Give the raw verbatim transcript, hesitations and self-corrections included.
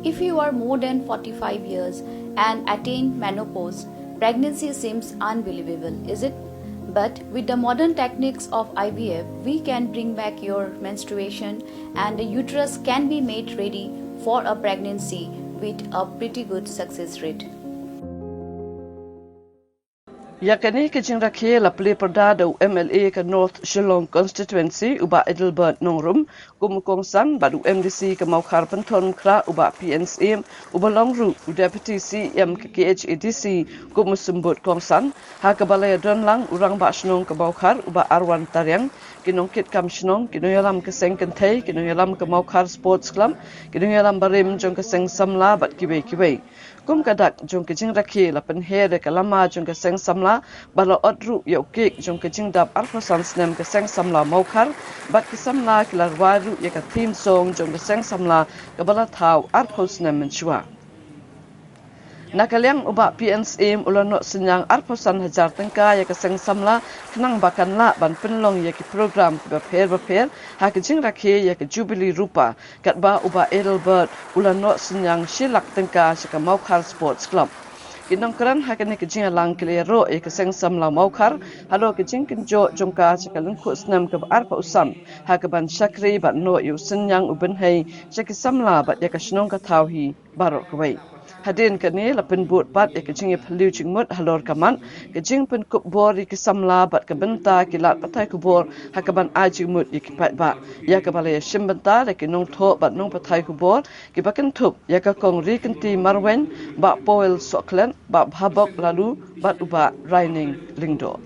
If you are more than forty-five years and attain menopause, pregnancy seems unbelievable, is it? But with the modern techniques of I V F, we can bring back your menstruation and the uterus can be made ready for a pregnancy with a pretty good success rate. Ïa kane ka jingrakhe la plie pyrda da u M L A ka North Shillong Constituency u Bah Adelbert Nongrum, kum u kongsan bad u M D C ka Mawkhar Pynthorumkhrah u Bah P N Syiem, uba long ruh u Deputy C E M ka K H A D C kum u symbud kongsan, ha kaba la ïadon lang u Rangbah Shnong ka Mawkhar u Bah Arwan Tariang, ki nongkitkam shnong, ki nongïalam ka seng kynthei, ki nongïalam ka Mawkhar Sports Club, ki nongïalam barim jong ka seng samla bad kiwei kiwei. Kum ka dak jong ka jingrakhe la pynher ïa ka lama jong ka seng samla, bad la ot ruh ïa u cake jong ka jingdap arphew san snem ka seng samla Mawkhar, bad ki samla ki la rwai ruh ïa ka theme song jong ka seng samla kaba la thaw arphew snem mynshuwa. Na ka liang u Bah P N Syiem u la noh synñiang arphew san hajar tyngka ïa ka seng samla, khnang ba kan lah ban pynlong ïa ki program kiba pher bapher ha ka jingrakhe ïa ka Jubilee Rupa, katba u Bah Adelbert u la noh synñiang shi lak tyngka sha ka Mawkhar Sports Club. Ki nongkren ha kane ka jingïalang ki la ïaroh ïa ka seng samla Mawkhar halor ka jingkynjoh jong ka sha ka lyngkhuh snem kaba arphew san, ha kaban shakri bad noh ïa u synñiang u bynhei sha ki samla bad ïa ka shnong ka thaw hi baroh kawei. Hadien kane la pynbud pat ïa ka jingïaphylliew jingmut halor ka mat, ka jingpynkup bor ïa ki samla bad ka bynta ki lad pathai khubor ha kaban ai jingmut ïa ki paidbah, ïa kaba la ïashim bynta da ki nongthoh bad nongpathai khubor kiba kynthup ïa ka Kong Rikynti Marwein, Bah Powell Sohkhlet, Bah Bhabok Laloo bad u Bah Raineng Lyngdoh.